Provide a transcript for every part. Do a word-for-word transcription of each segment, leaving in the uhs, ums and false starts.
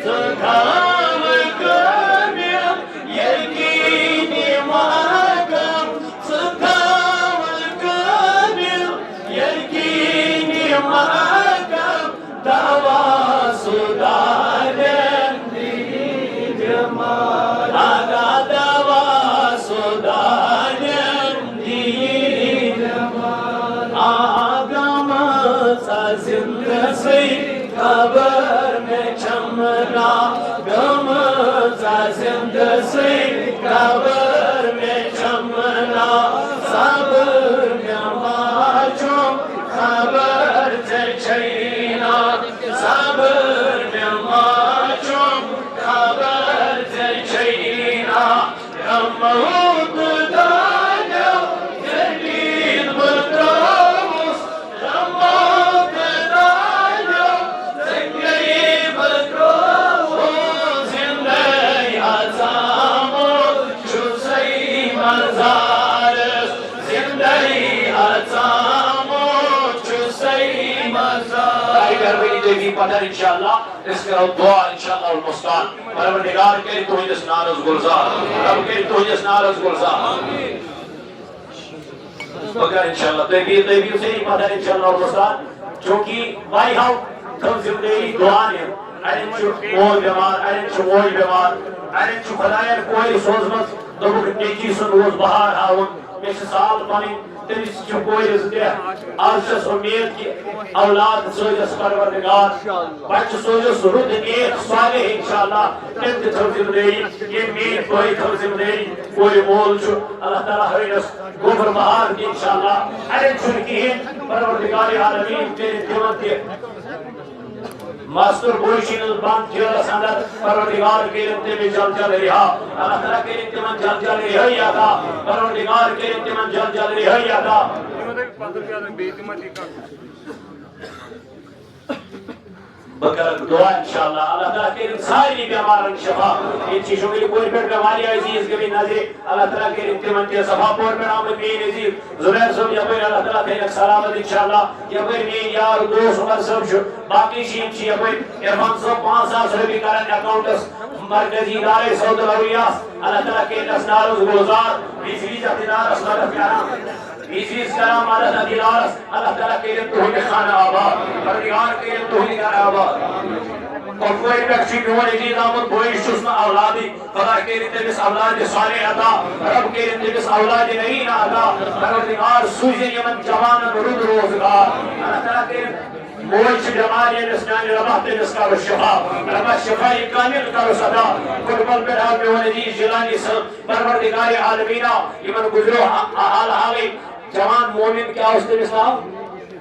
ژٕ تھاو کٲمِل یقیٖنی محکم، ژٕ تھاو کٲمِل یقیٖنی محکم، دوا سُدھارن دی بیمار، ادا دوا سُدھارن دی بیمار۔ آ گٔمٕژ زِندٕ سٕے قبر مےٚ چھَم نا، گٔمٕژ زِندٕ سٕے قبر مےٚ چھَم نا، صبر مےٚ ما چھُم خبر ژےٚ چھَے نا، صبر مےٚ ما چھُم خبر ژےٚ چھَے نا۔ غمو تہٕ دانیو ژےٚ کِتھ بہٕ ترٛاوُس، غمو تہٕ دانیو ژےٚ کِتھ بہٕ ترٛاوُس۔ زِندَے اژامُت چھُسَے مزارَس، زِندَے اژامُت چھُسَے مزارَس۔ ٹائیگر بنی دیوی پتھر انشاءاللہ۔ أسۍ کرو دعا انشاءاللہ المستعان۔ پروردگار کرِ تُہٕنٛدِس نارس گُلزار۔ رب کرِ تُہٕنٛدِس نارس گُلزار۔ بہٕ کرٕ انشاءاللہ، تُہۍ بِہِو، تُہۍ بِہِو سٲری پتھر انشاءاللہ المستعان۔ چونکہ واریاہو تھٲو ذمہٕ دٲری دُعا نِتھ۔ اَڑٮ۪ن چھُ مول بٮ۪مار، اَڑٮ۪ن چھُ موج بٮ۪مار، اَڑٮ۪ن چھُ خۄدایَن کورِ سوزمٕژ، دوٚپُکھ نیٚچی سُنٛد اوس بہار ہاوُن۔ مےٚ چھِ سال پنٕنۍ، تٔمِس چھِ کورِ زٕ ترٛےٚ۔ آز چھَس اُمید کہِ اولاد سوزٮ۪س پروردگار، بچہٕ سوزٮ۪س رُت نیک صالح انشاءاللہ۔ تٔمۍ تہِ تھٲو ذمہٕ دٲری، ییٚمۍ میٛٲنۍ بٲے تھٲو ذمہٕ دٲری، کورِ مول چھُ، اللہ تعالیٰ ہٲوِنَس گوٚبُر بہار تہِ انشاءاللہ۔ اَڑٮ۪ن چھُنہٕ کِہیٖنۍ، پروردگار عالمین کٔرِنۍ تِمن تہِ۔ مستور بوے چھُ ییٚلہِ بند جیلس اندر، پروردگار کٔرِن تٔمِس جل جل رہا۔ اللہ تعالیٰ کٔرِن تِمن جل جل رہٲیی عطا۔ پروردگار کٔرِن تِمن جل جل رہٲیی عطا۔ بہٕ کرٕ دعا انشاءاللہ، اللہ تعالیٰ کٔرِن سارنٕے بٮ۪مارن شفا۔ ییٚتہِ چھِ شُملہِ کورِ پٮ۪ٹھ مےٚ واریاہ عزیز گٔمٕتۍ نظرِ، اللہ تعالیٰ کٔرِن تِمن تہِ صفا۔ پور پٮ۪ٹھ آمٕتۍ میٛٲنۍ عزیز زبیر صٲب یپٲرۍ، اللہ تعالیٰ تھٲینَکھ سلامت انشاءاللہ۔ یپٲرۍ میٛٲنۍ یار دوست عمر صٲب چھُ، باقٕے چھِ، یِم چھِ یپٲرۍ عرفان صٲب پانٛژھ ساس رۄپیہِ کران اکاؤنٹس مرکزی ادارے سعود الاولیاس۔ اللہ تعالیٰ کٔرِنَس نارس گُلزار، وِزِ وِزِ اَتھ ادارس مدد کران، وِزِ وِزِ کران مدد اَتھ ادارس۔ اللہ تعالیٰ کٔرِن تُہُنٛد خانہٕ آباد، پروردگار کٔرِن تُہُنٛد گرٕ آباد۔ کۄپوورِ پٮ۪ٹھ چھُ میون عزیز آمُت، بہٕ چھُس نہٕ اولادٕے، خدا کٔرِن تٔمِس اولادِ صالح عطا، رب کٔرِن تٔمِس اولادِ نرینہ عطا، پروردگار سوٗزِن یِمن جوانن رُت روزگار۔ اللہ تعالیٰ کٔرِن، موج چھِ بٮ۪مار، ییٚمِس میانہِ ربہ تٔمِس کرو شفا، ربہ شفا کامل کرو عطا۔ فٹ بال پٮ۪ٹھ آو میون عزیز جیلانی صٲب، پروردگار عالمینا، یِمن گُزریو حا-، حال حالٕے جوان مومن، کیٛاہ اوس تٔمِس ناو؟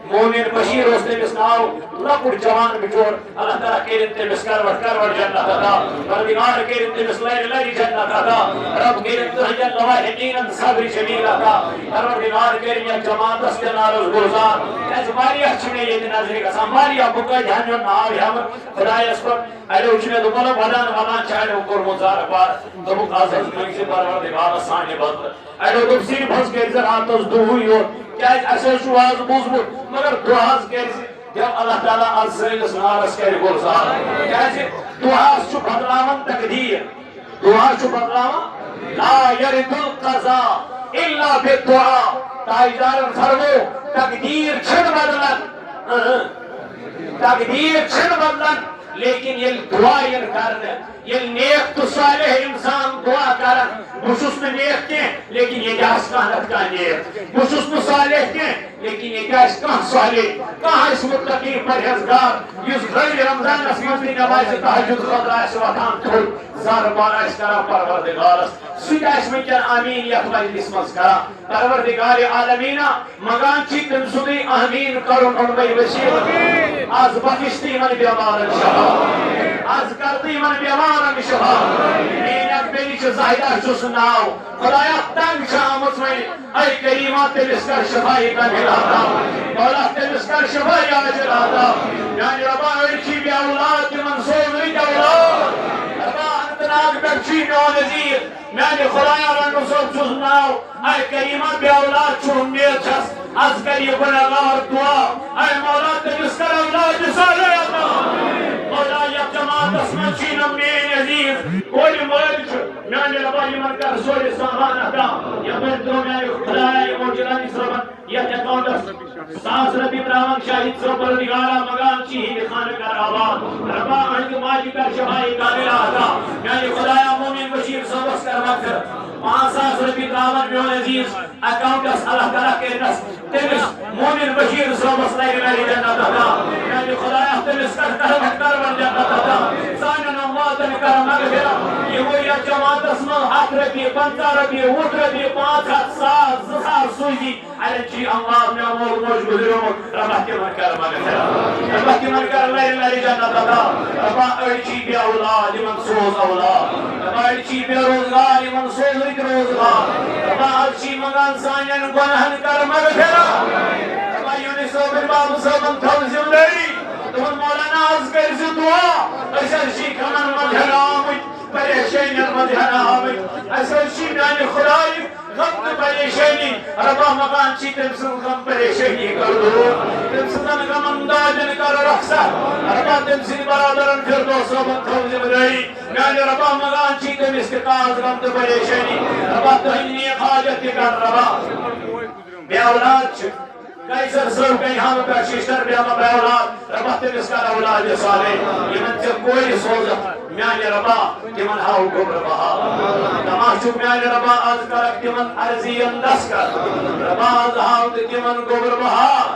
مومن بشیر اوس تٔمِس ناو، لۄکُٹ جوان بِچور۔ اللہ تعالیٰ کٔرِن تٔمِس کروٹ کروٹ جنت عطا۔ پروردگار کٔرِن تٔمِس لرِ لرِ جنت عطا۔ رب کٔرِن تُہنٛدٮ۪ن لواحقیٖنن صبر جمیل عطا۔ پروردگار کٔرِن یتھ جماعتس تہِ نارس گُلزار۔ کیٛازِ واریاہ چھِ مےٚ ییٚتہِ نظرِ گژھان، واریاہ، بہٕ کتہِ ہٮ۪مہٕ یِم ناو ہٮ۪مہٕ خدایس پٮ۪ٹھ۔ اڑیو چھُ مےٚ دوٚپمُت، ودان ودان چھِ اڑیو کوٚرمُت زارٕ پار۔ دوٚپُکھ، از حظ منٛگۍ زِ پروردگارس سانہِ بدلہٕ۔ اڑیو دوٚپ، صرف حظ کٔرۍ زِ راتس دُہٕے یوت، کیٛازِ اَسہِ حظ چھُ وعظ بوٗزمُت، مگر دُعا حظ کٔرۍ زِ، دَپ اللہ تعالیٰ از سٲنِس نارس کرِ گُلزار۔ کیٛازِ دُعا حظ چھُ بدلاوان تقدیٖر، دُعا چھُ بدلاوان۔ لا یرد القضاء الا بالدعاء۔ تاجدارن فرمو، تقدیٖر چھِنہٕ بدلان، اۭں، تقدیٖر چھِنہٕ بدلان، لیکن ییٚلہِ دُعا یِن کرنہٕ، ییٚلہِ نیک تہٕ صالح انسان دُعا کرن، بہٕ چھُس نہٕ نیک کینٛہہ، لیکن ییٚتہِ آسہِ کانٛہہ نتہٕ کانٛہہ نیک۔ بہٕ چھُس نہٕ صالح کینٛہہ، لیکن ییٚتہِ آسہِ کانٛہہ صالح، کانٛہہ آسہِ متقی پرہیزگار، یُس گٔلۍ رمضانس منٛز تہِ نمازِ تہجد خٲطرٕ آسہِ وۄتھان تھوٚد، زارٕ پار آسہِ کران پروردگارس، سُہ تہِ آسہِ وٕنکیٚن آمیٖن یتھ مجلس منٛز کران۔ پروردگار عالمینا، منگان چھِ تٔمۍ سُنٛدُے آمیٖن کرُن اوٚنمَے وسیٖلہٕ۔ از بخش تہٕ یِمن بٮ۪مارن شفا۔ از کر تہٕ یِمن بٮ۪مارن شفا۔ میٲنۍ اکھ بیٚنہِ چھِ زاہدہ چھُس ناو۔ خدایا، تنگ چھِ آمٕژ وۄنۍ۔ اے کریما، تٔمِس کر شفا کاملہ عطا۔ مولا، تٔمِس کر شفا عاجلہ عطا۔ میانہِ ربا، أڑۍ چھِ بے اولاد، تِمن سوز رٕتۍ اولاد۔ ربا، اننت ناگ پٮ۪ٹھ چھُے میون عزیز۔ میانہِ خدایا، رنو صٲب چھُس ناو۔ اے کریما، بے اولاد چھُ اُمید چھَس، از کر یہِ گناہگار دعا۔ اے مولا، تٔمِس کر اولاد صالح منٛز چھُے نہٕ میٲنۍ عزیٖز کورِ مٲلۍ چھُ۔ میانہِ رۄبا، یِمن کر سورُے سامان عطا۔ یپٲرۍ ترٛوو میانہِ خدایا یِمو جنانی صٲبن یتھ اکاؤنٹس ساس رۄپیہِ ترٛاوان، شاہد صٲب پروردگارا، منگان چھِ یِہنٛدِ خانہٕ کر آباد۔ رۄبا، أہنٛدِ ماجہِ کر شفایہِ کاملہ عطا۔ میانہِ خدایا، مومن بشیر صٲبس کر مغفرت۔ پانٛژھ ساس رۄپیہِ ترٛاوان میون عزیٖز اکاؤنٹس، اللہ تعالیٰ کٔرِنس تٔمِس مومن بشیر صٲبس لرِ لرِ جنت عطا۔ میانہِ خدایا، تٔمِس کر کروٹ کروٹ جنت عطا۔ سانٮ۪ن امواتن کر مغفرت۔ یِمو یتھ جماعتس منٛز ہتھ رۄپیہِ، پنٛژاہ رۄپیہِ، وُہ رۄپیہِ، پانٛژھ ہتھ، ساس، زٕ ساس سوٗزی، اَڑٮ۪ن چھُ یہِ اموات، مےٚ مول موج گُزریومُت، رۄبا تِمن کر مغفرت۔ رۄبا تِمن کر لرِ لرِ جنت عطا۔ رۄبا أڑۍ چھِ بے اولاد، یِمن سوز اولاد۔ رۄبا أڑۍ چھِ بے روزگار، یِمن سوز رٕتۍ روزگار۔ رۄبا آز چھِ منگان سانٮ۪ن گۄناہن کر مغفرت۔ رۄبا یونس صٲبٕنۍ بابہٕ صٲبن تھٲو ذمہٕ دٲری، تِمن مولانا آز کٔرۍ زِ دعا، أسۍ حظ چھِ غمن منٛز ہٮ۪نہٕ آمٕتۍ، پریشٲنین منٛز ہٮ۪نہٕ آمٕتۍ۔ اَسہِ حظ چھِ میانہِ خدایہِ غم تہٕ پریشٲنی، رۄبا مکان چھی تٔمۍ سٕنٛز غم پریشٲنی کر دوٗر، تٔمۍ سٕنٛزن غمن دادٮ۪ن کر رۄخصت۔ رۄبا تٔمۍ سٕنٛدۍ برادرن فردوس صٲبن تھٲو ذمہٕ دٲری، میانہِ رۄبا مکان چھی تٔمِس تہِ کاز غم تہٕ پریشٲنی۔ رۄبا تُہٕنٛدۍ نیک حاجت تہِ کر روا۔ بے اولاد چھِ قیصر صٲب گٔے ہم پٮ۪ٹھ شِشتر بیمار بے اولاد، رۄبا تٔمِس کر اولاد صالح۔ یِمن ژےٚ کورِ سوزتھ میانہِ رۄبا، تِمن ہاو گوٚبرٕ بہار۔ دپان چھُکھ میانہِ رۄبا، از کرکھ تِمن عرضی یندس کر۔ رۄبا، از ہاو تہٕ تِمن گوٚبرٕ بہار۔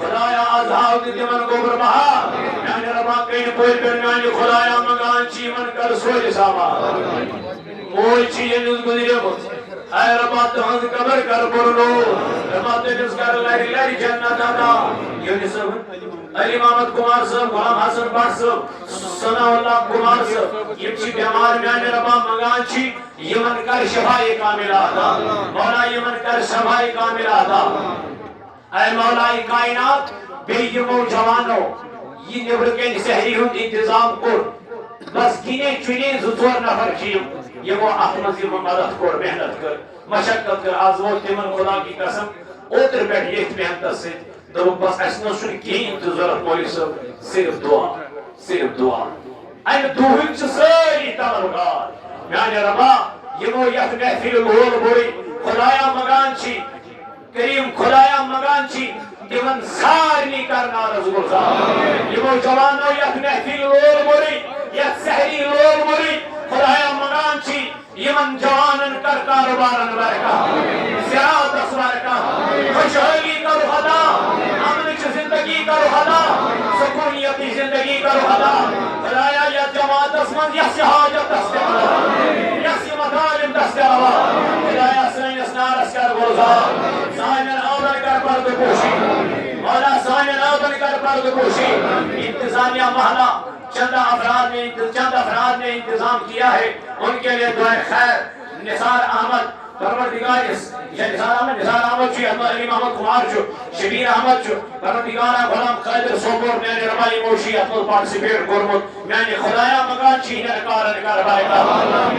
خدایا، از ہاو تہٕ تِمن گوٚبرٕ بہار۔ میانہِ رۄبا، کنہِ پورِ پٮ۪ٹھ میانہِ خدایا منگان چھِ یِمن کر سورِ سامان۔ موج چھِ ییٚمِس گُزریمٕژ۔ اے رۄبا، تہنٛز قبر کر پُرنوٗر۔ رۄبا، تٔمِس کر لرِ لرِ جنت عطا۔ یونس صٲب، علی محمد کمار صٲب، غلام حسن بٹ صٲب، ثناء اللہ کمار صٲب، یِم چھِ بٮ۪مار میانہِ رۄبا منگان چھِ، یِمن کر شفایہِ کاملہ عطا۔ مولا، یِمن کر شفایہِ کاملہ عطا۔ اے مولائے کائنات، بیٚیہِ یِمو جوانو یہِ نیٚبرٕ کنہِ سحری ہُنٛد انتظام کوٚر، بس گِنے چُنے زٕ ژور نفر چھِ یِم، یِمو اتھ منٛز یِمو مدد کوٚر، محنت کٔر، مشقت کٔر۔ از ووت تِمن خدا کی قسم اوترٕ پٮ۪ٹھ ییٚتھۍ محنتس سۭتۍ۔ دوٚپُکھ، بس، اَسہِ نہ حظ چھُنہٕ کِہیٖنۍ تہِ ضوٚرَتھ مولوی صٲب، صرف دُعا، صرف دُعا۔ اَمہِ دُعہٕکۍ چھِ سٲری طلبگار۔ میانہِ رۄبا، یِمو یَتھ محفِلہِ لول بوٚرُے، خدایا منٛگان چھی، کریم خدایا منٛگان چھی، تِمن سارنٕے کر نارس گُلزار۔ یِمو جوانو یَتھ محفِلہِ لول بوٚرُے، یَتھ سحری لول بوٚرُے، خدایا منٛگان چھی، یِمن جوانن کر کاروبارن برکت، زراعتس برکت، خوشحٲلی کرُکھ عطا، امنٕچ زندگی کرُکھ عطا، سکوٗنیتی زندگی کرُکھ عطا۔ خدایا، یتھ جماعتس منٛز یس یہِ حاجت دستیاب، یس یہِ مطالب دستیاب، خدایا، سٲنِس نارس کر گُلزار، سانٮ۪ن عٲلن کر پردٕ پوشی، مولا، سانٮ۪ن عٲلن کر پردٕ پوشی۔ انتظامیہ محلہ، چند افراد نے انت-، چند افراد نے انتظام کیا ہے، ان کے لیے دعائے خیر۔ نثار احمد، پروردگار اس، یہ نثار احمد، نثار احمد چھُ، یتھ منٛز علی محمد کمار چھُ، شبیر احمد چھُ، پروردگار غلام قادر سوپور، میانہِ رۄبا یِمو چھُ یتھ منٛز participate کوٚرمُت، میانہِ خدایا مکان چھِ یِہنٛدٮ۪ن کارن کر برکت،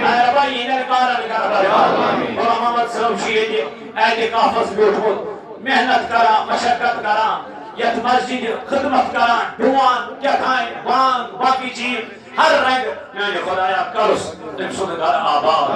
اے رۄبا یِہنٛدٮ۪ن کارن کر برکت۔ غلام محمد صٲب چھُ ییٚتہِ اعتکافس بیوٗٹھمُت، محنت کران، مشقت کران، یتھ مسجدِ خدمت کران، ڈُوان، کیٛاہ تام، بانگ، باقی چیز، ہر رنگ میانہِ خدایا کرُس تٔمۍ سُنٛد گرٕ آباد،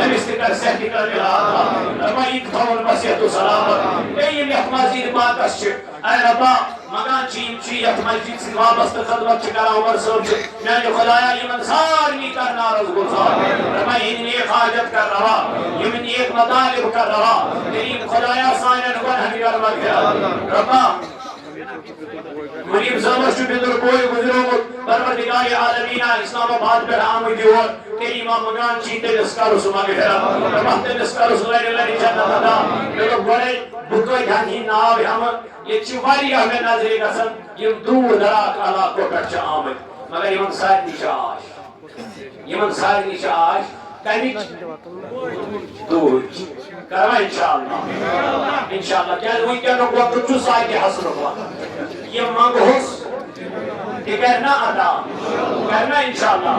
أمِس تہِ کر صحتِ کاملہ عطا۔ رۄبا یہِ تہِ تھاوُن بس صحت و سلامت۔ بیٚیہِ یِم یتھ مسجدِ پاکس چھِ، اے رۄبا، مکان چھِ، یِم چھِ یتھ مسجد سۭتۍ وابستہٕ، خدمت چھِ کران، عمر صٲب چھِ، میانہِ خدایا یِمن سارنٕے کر نارس گُلزار۔ رۄبا یِہنٛدۍ نیک حاجت کر روا، یِم نیک مطالب کر روا۔ کریم خدایا سانٮ۪ن گۄنہن کر مغفرت۔ رۄبا منیب صٲبس چھُ پِتُر بوے گُزریومُت، پروردگار عالمیٖنا اسلام آباد پٮ۪ٹھ آمٕتۍ یور، کریٖما منٛگان چھِ تٔمِس کرُس مغفرت، رحمت تٔمِس کرُس لرِ لرِ جنت عطا۔ مےٚ دوٚپ گۄڈے، بہٕ کۭتۍ ہن ہِنٛدۍ ناو ہٮ۪مہٕ، ییٚتہِ چھِ واریاہ مےٚ نظرِ گژھان، یِم دوٗر دراز علاقو پٮ۪ٹھ چھِ آمٕتۍ، مگر یِمن سارنٕے چھِ آش۔ یِمن سارنٕے چھِ آش کمِچ؟ دوٗرِچ۔ کروا انشاءاللہ؟ انشاءاللہ۔ کیازِ وٕنکیٚنُک وقت چھُ ساقی حسنُک وقت۔ یہِ منٛگہوس، تہِ کرِ نا عطا؟ کرِ نا انشاءاللہ؟